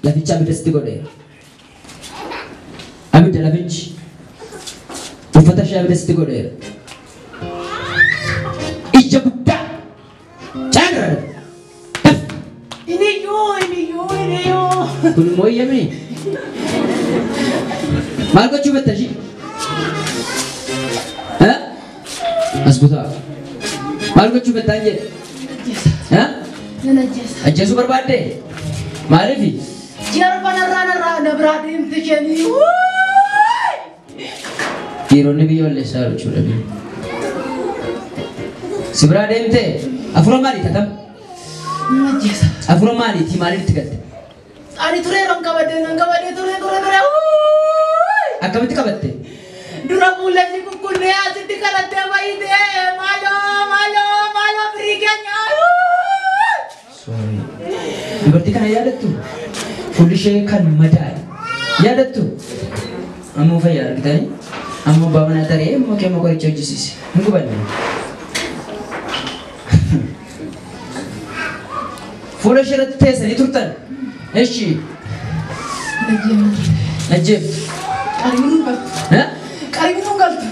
Laficha abidda sitti godheera. Abidda lafichi. Uffata ishee abidda sitti godheera. Ija guddaa. Caanirra. Daf. Iniyyuu iniyyuu iniyyuu. Kun immoo iyyamini. Maal gochuu betta ishii? As butaa. Maal gochuu bettaan jedhe? Nan ajjeesa. Ajjeesuu barbaadde? Maaliifi? Jarba narraa narraa na biraa deemte isheenii. Dhiironni biyya balleessaa jiru jechuudha. Si biraa deemte afura maalii tatam? Nan ajjeesa. Afura maaliiti maaliif itti galte? Ani tureera hin qabadee nan qabadee ture ture ture. Akkamitti qabatte? Dura fuula ishii kukkunnee asitti kadhattee fayyitee maaloo maaloo maaloo firii keenya. Sorry. Dubartii kana yaadattu? Fuulli ishee kan madaa'e. Yaadattu? Ammoo fayyaa argitanii? Ammoo abbaa manaa taree immoo keemmoo qoricha hojjisiise. Hin gubanne. Fuula ishee irratti teessanii turtan. Eshi. Ajjeeftu. Qarqiruu galtu. Qarqiruu galtu.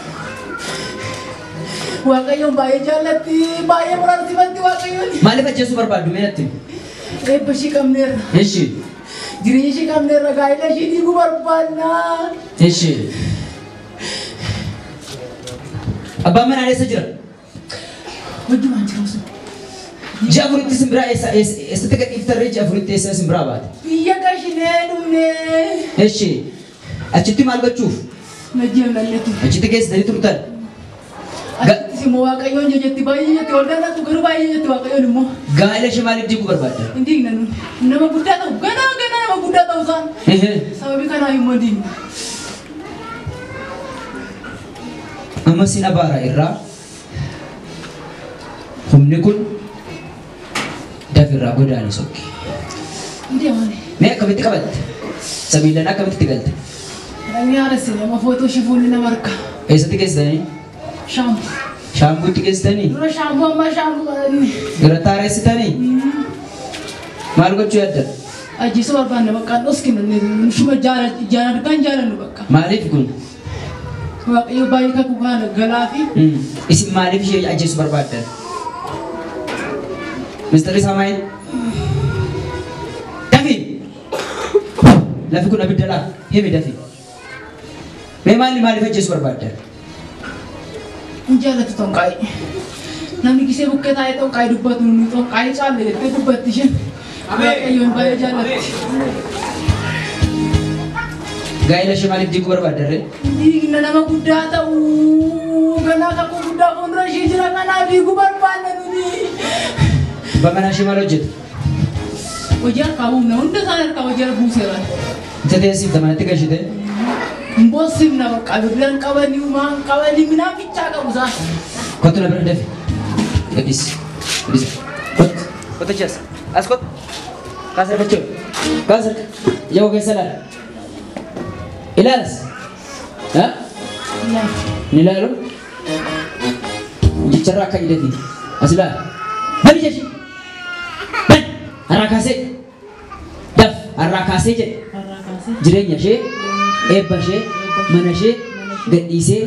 Waaqayyoon baay'ee jaallatti baay'ee muraasifatti Waaqayyoon. Maaliif ajjeesuu barbaaddu mee natti? Eebba ishii qabneerra. Eshi. Jireenya ishii qabneerra gaa'ela ishii diiguu barbaanna. Eshi. Abbaan manaa eessa jira? Hojjumaan jiru sun. Ji'a afuritti simbiraa eessa eessatti gadhiiftarree ji'a afuritti eessa simbiraa baate? Biyya gashinee dhumnee. Eshi. Achitti maal gochuuf? Najjeemnannetu. Achitti geessitanii turtan. Achittis immoo Waaqayyoon jetti baay'ee jetti waldaan dhaqu garuu baay'ee jetti Waaqayyoon immoo. Gaa'ela ishee maaliif diiguu barbaadda? Hin diigna nuti. Nama guddaa ta'u ganaa ganaa nama guddaa ta'u isaan. Sababii kanaaf immoo hin diigna. Amma sin abaara irraa humni kun dafirraa godaane sokki. Hin deemani. Mee akkamitti qabatte? Samiilaan akkamitti itti galte? Inni haaressine amma footoo ishee fuulli nama harka. Eessatti geessitanii? Shaambuu. Shaambuutti geessitanii? Dura shaambuu amma shaambuu godhanne. Gara taareessitanii? Maal gochuu yaadda? Ajjeesuu barbaanne bakka dhoskine shuma jaan argaan jaalannu bakka. Maaliif kun? Waaqayyo baay'ee kakuu kana galaa fi. Isin maaliif ishee ajjeesuu barbaaddan? Mister Isamaayil. Dafi! Lafi kun abidda laa. Himi dafi. Mee maalli maaliif ajjeesuu barbaaddan? Hin jaallatu xonqaayii. Namni gisee bukkee taa'ee xonqaayii dubbatu nu xonqaayii caalle jettee dubbatti isheen. Waaqayyoon baay'ee jaallatti. Gaa'ela ishee maaliif diiguu barbaaddan ree? Diigna nama guddaa ta'u ganaa kakuu guddaa fuuldura ishee jira kanaaf diiguu barbaanna nuti. Abbaan manaa ishee maal hojjeta? Hojii harkaa humna hunda isaan harkaa hojii buuseera. Isa teessifta manatti gashite? Hin boossifna bakka birraan qabanii maan qabanii minaan bichaa qabu isaan. Kottu na bira dafi. Gadhiisi. Gadhiisi. Kottu. Kottu achi as. As kottu. Kaas harka jechuudha. Kaas harka. Ija koo keessa ilaali. Ilaalas. Ni ilaalu. Jicharraa akka ijatti. As ilaali. Bani jechi. Bani. Har'aa kaasee. Daf. Har'aa kaasee jedhe. Jireenya ishee, eebba ishee, mana ishee gadhiisee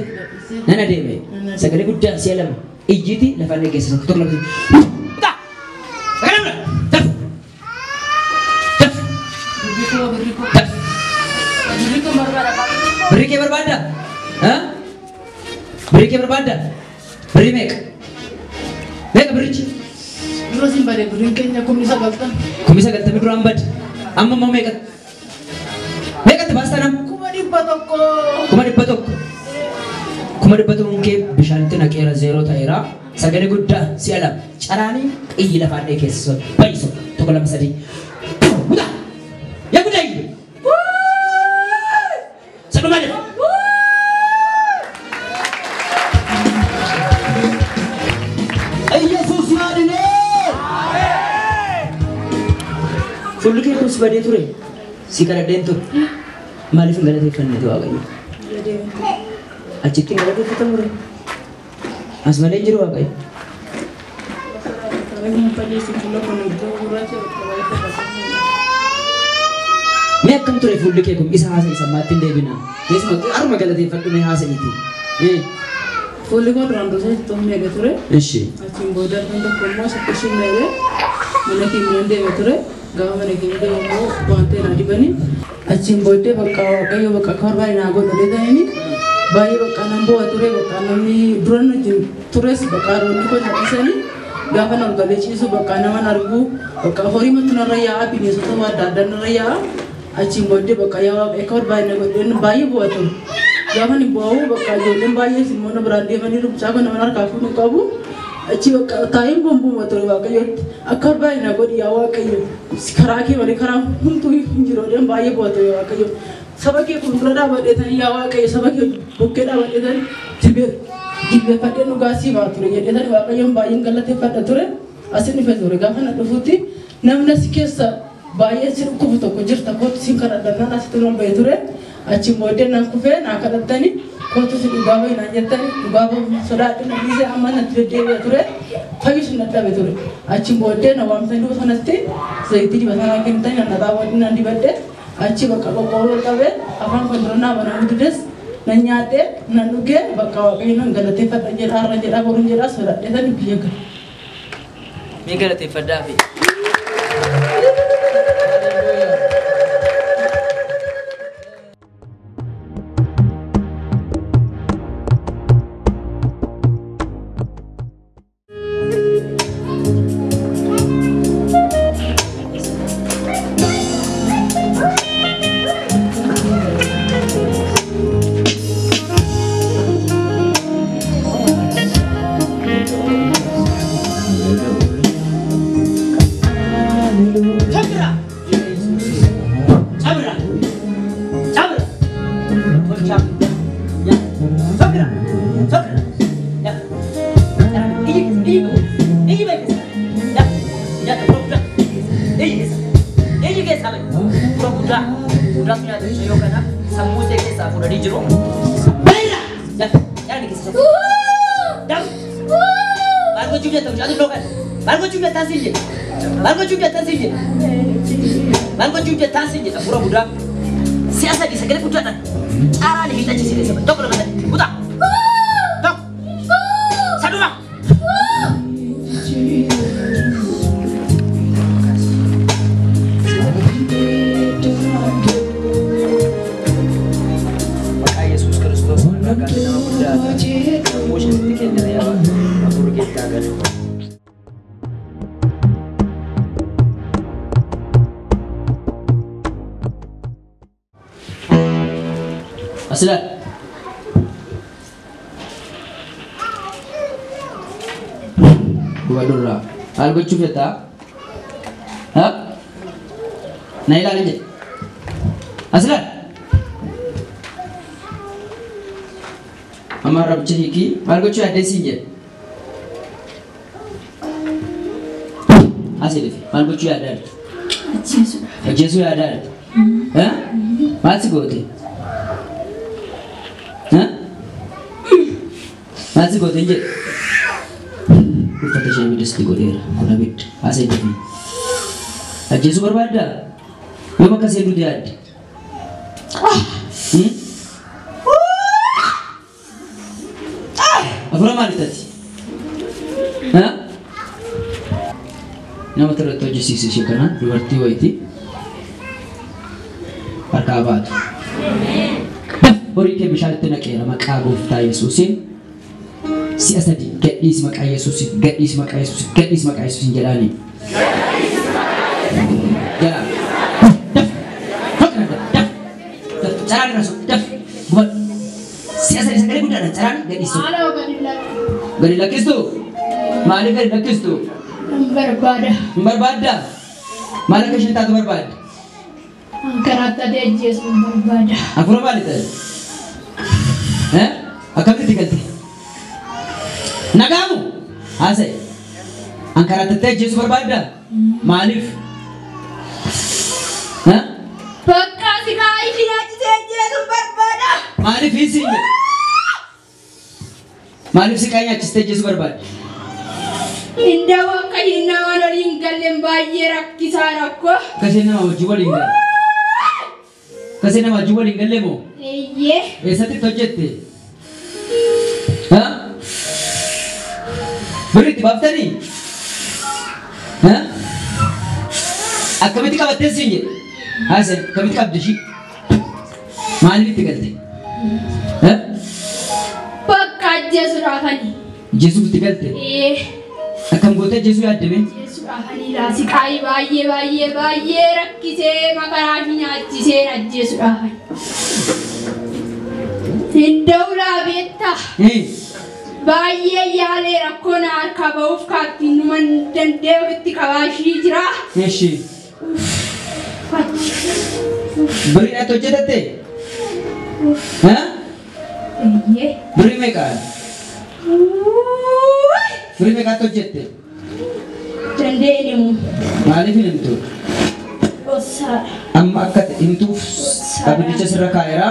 nan adeeme. Sagalee guddaan si'a lama ijjiti lafaan geessa tokko tokko lama. Sagalee lama. Daf. Daf. Daf. Birrii kee barbaadda? Birrii kee barbaadda? Birrii meeqa? Meeqa birrichi? Dura siin bade birriin keenya 90,000. 90,000 duraan bade. Amma immoo meeqa? Meeqatti baastaa nama? 100,000. 100,000. 100,000 kee bishaanitti naqeera 0 ta'eera. Sagalee guddaa si'a lama. Caraanii xiyyi lafaan dhee keessa bayisu. 1 2 3. Guddaa! Yaa guddaa iyyuu! Sadhumaa jedha. Iyyasuus yaadinee! Fuulli kee kun si badee ture. Si kadhadheen ture. Maaliif hin galateeffanneetu Waaqayyo? Achitti hin galateeffatamu ture. As malee hin jiru Waaqayyo. Mee akkam ture fuulli kee kun isa haasa'e sammaatti hin deebina. Keessumaa harma galateeffadhu mee haasa'iiti. Fuulli koo duraan dursee cittoon eega ture. Ishi. Achiin booda halkan tokko immoo saffishin eegee mana keenya deeme ture. Gaafa mana keenya deeme immoo waan ta'e naa dibanii. Achiin booddee bakka Waaqayyo bakka akka barbaade naa godhu ta'anii baay'ee bakka nan bu'a ture bakka namni duran wajjin tures bakka roonni koo callisanii gaafa na galee ciisu bakka nama argu bakka horii matu narra yaa'a bineensota adda addaa narra yaa'a. Achiin booddee bakka yaa Waaqa akka barbaade na godheen baay'ee bu'a ture. Gaafa ni bu'u bakka ijoolleen baay'ee immoo na biraan deemanii mucaa kun nama harkaa fuudhuu qabu. Achi bakka taa'een bombuma ture Waaqayyotti akka barbaade na godhi yaa Waaqayyo karaa kee malee karaa hunduu hin jiru jedhan baay'ee bu'a ture Waaqayyo. Saba kee fuuldura dhaabadheetanii yaa Waaqayyo saba kee bukkee dhaabadheetanii jilbeeffadhee dhugaa sii baa ture jedheetanii Waaqayyoon baay'een galateeffadha ture. Asin dhufe ture gaafa na dhufutti namni as keessa baay'ee si dhukkubu tokko jirta kootu siin kadhadhannaan asitti ol ba'e ture. Achiin booddee naan kufee naa kadhattanii kootu si dhugaa bahi naan jettanii dhugaa bahu sodaadhe na dhiisee amma natti deddeebi'a ture fayyisuu na dhabe ture. Achiin booddee na waamtanii dhufu sanatti zayitii dibataa kennitanii na xaawwadhi naan dibadhe achi bakka qoqqooluu qabee afaan kun dura naa banamuu dides nan nyaadhee nan dhugee bakka Waaqayyo nan galateeffadha jedha har'a jedha boruun jedha sodaadhee sani biyya gala. Mee galateeffadhaa fi. Asla. Gubadurra. Maal gochuuf jettaa? Ha? Na ilaalin jedhe. Asla. Amma rabbicha hiikii maal gochuu yaaddee siin jedhe? Asii dhufe maal gochuu yaaddaa jirtu? Ajjeesuu yaaddaa jirtu. Ha? Maal si goote? Ha? Maal si goote hin jedhe? Uffata ishee ibidda godheera. Kun abidda. Asii dhufe. Ajjeesuu barbaaddaa? Yoom akka isheen duute yaadde? Afura maal ittati? Ha? Nama irratti hojjisiise ishee kana dubartii wayiiti. Harkaa baatu. Horii kee bishaanitti naqeera maqaa gooftaa Yesuusiin. Si'a sadi gadhiisi maqaa Yesuusiin gadhiisi maqaa Yesuusiin gadhiisi maqaa Yesuusiin jedhaani. Jedhaa. Daf. Daf. Daf. Daf. Caraan irra soq. Daf. Gubadhu. Si'a sadi sagalee guddaadhaan caraan gadhiisu. Gadi lakkistu? Maaliif gadi lakkistu? Hin barbaada. Hin barbaaddaa? Maal akka isheen taatu barbaadda? Karaa ajjeesuu hin barbaada. Hafuura maali ta'e? Akkamitti galte? Nagaamu? Haasa'e. An karaa ajjeesuu barbaaddaa? Maaliif? Bakka si kaa'ii fi nyaachisee ajjeesuu barbaada. Maaliif hiisiin jedhe? Maaliif si kaa'ii nyaachistee ajjeesuu barbaadda? Inda akka isheen namaan waliin galleen baay'ee rakkisaa rakkoo. Akka isheen nama wajjin waliin galle. Kasee nama wajjin waliin galle moo? Eeyyee. Eessatti itti hojjette? Ha? Birri itti baaftanii? Ha? Akkamitti qabattee siin jedhe? Haasa'e akkamitti qabde ishii? Maaliif itti galte? Ha? Bakka ajjeesuudhaafani. Ajjeesuuf itti galte? Ee. Akkam gootee ajjeesuu yaaddame? Ajjeesuudhaafani laasiqaayii baay'ee baay'ee baay'ee rakkisee makaraa fi nyaachisee ajjeesuudhaafani. Hin dawlaa beektaa? Baay'ee yaalee rakkoo na harkaa ba'uuf kaattiin numa danda'e ofitti qabaashii jira. Eshi. Birrii ati hojjetatte? Ha? Eeyyee. Birrii meeqa? Birrii meeqaatti hojjette? Danda'e himu. Maaliif hin himtu? Dhoksaadha. Amma akka himtuuf abiddicha sirra kaa'eera.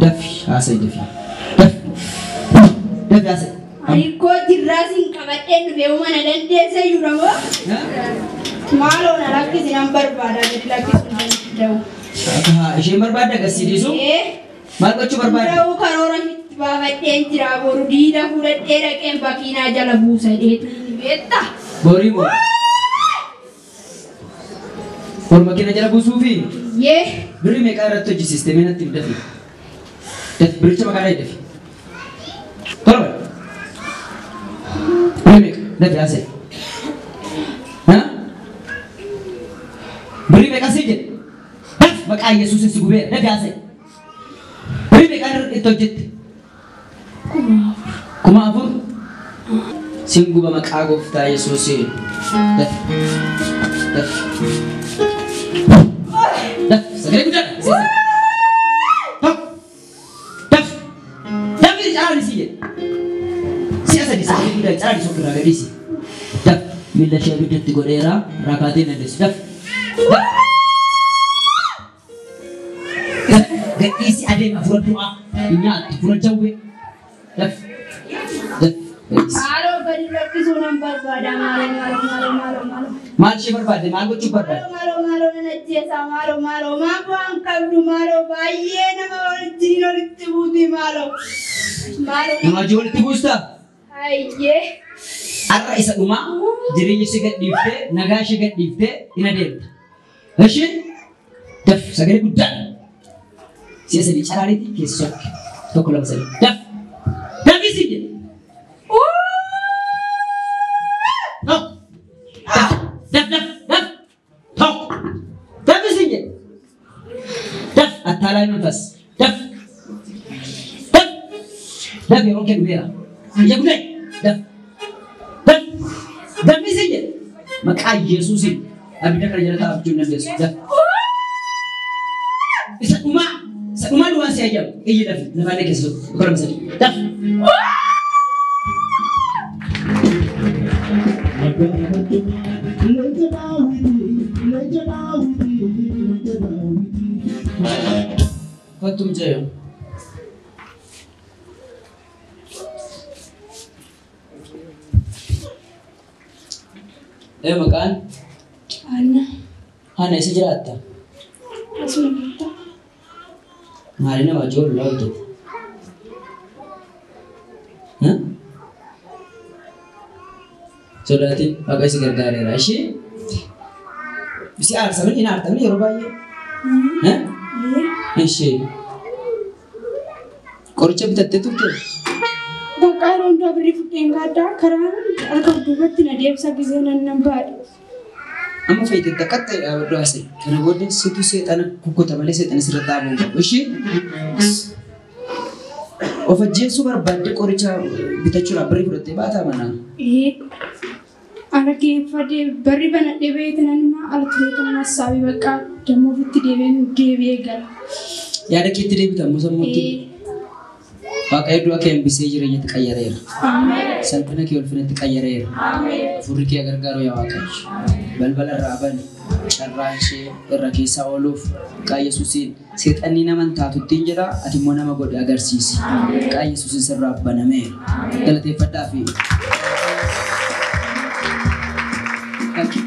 Dafi haasa'i dafi. Dafi. Dafi haasa'i. Ani koo jirraa siin qabadheen dhufee mana dandeessa jiru moo? Maaloo na lakkisi nan barbaada gadi lakkisuun danda'u. Isheen barbaadda agarsiisu dhiisu? Maal gochuu barbaadda? Danda'u karoora itti baafadheen jira boru diida fuudhadhee dhaqeen bakiinaa jala buusa dheetiin beektaa? Borii moo? Boru makiina jala buusuufi? Yee. Birrii meeqaa irratti hojjisiiste mee natti dafi? Dafi biricha maqaa dhahee dafi. Torba. Birrii meeqa? Dafi haasa'e. Ha? Birrii meeqa sii jedhe? Daf maqaa Yesuusin si gubeera dafi haasa'e. Birrii meeqa itti hojjette? 4,000. Siin guba maqaa gooftaa Yesuusiin. Dafi. Dafi. Daf sagalee guddaadha. Tokko. Daf. Dafi caraan isii jedhe. Si'a sadi sagalee guddaa caraan isii ofirraa gadhiisi. Daf miilla ishee ibiddatti godheera raakaatee dandeessu. Daf. Daf. Daf gadhiisi adeema fura du'aa. Nyaattu fura jawwee. Daf. Daf. Maaloo gadi lakkisuu nan barbaada maaloo maaloo maaloo maaloo maaloo. Maal ishee barbaadde? Maal gochuu barbaadde? Maaloo maaloo nan ajjeesa maaloo maaloo maal bu'aan qabdu maaloo baay'ee nama wajjin walitti buuti maaloo. Maaloo. Nama wajjin walitti buustaa? Hayyee. Har'a isa dhumaa jireenya ishee gadhiiftee nagaa ishee gadhiiftee hin adeemta. Isheen daf sagalee guddaadha. Si'a sadii calaaleetti keessa sokke. 1 2 3 daf. Dafisi jedhe. Tokko. Daf daf daf daf. Tokko. Dafisi jedhe. Daf attaalaa መንፈስ daf. Daf. Daf yeroo kennumeera. Ija guddaa daf. Daf. Dafisi jedhe. Maqaa Yesuusiin abidda kana jala taa'aa abjuun dandeessu. Daf. Isa dhumaa. Isa dhumaa duwwaan si ayyamu. Iyyi dafi. Lafaallee keessa tokko. 2 3. Daf. Kottu mucayyoo. Ee maqaan? Anna. Haana eessa jiraatta? Asuma jirta. Maali nama ijoollee hojjete? Sodaatiin waaqa si gargaareera. Ishee si aarsamni hin aartamni yeroo baay'ee. Ishee qoricha bitattee turte? Bakka yeroo hundaa birrii fudheen gaaddaa karaa harka duubatti na deebisa gisee nan nan baadhe. Amma fayyadee takkatti dhaabadhu haasa'e. Kana booddee situ seexana kukkota malee seexana sirra taa'uu hin qabu. Ishee of ajjeesuu barbaadde qoricha bitachuudhaaf birrii fudhattee baataa manaa? Ana geeffadee barri banadhee beektan immoo ala turee kan hassaabii bakka dammoo ofitti deebi'ee gala. Yaada keetti deebita ammoo sammuutti? Waaqayyo du'a kee hambisee jireenyatti qayyareera. Salphina kee ulfinatti qayyareera. Furri kee gargaaru yaa Waaqayyo. Balbala irraa bani carraa ishee irra keessaa ooluuf maqaa Yesuusiin seexanni nama hin taatuttiin jedha ati immoo nama godhe agarsiisi. Maqaa Yesuusiin sirraa banameera. Galateeffadhaa fi. Thank you.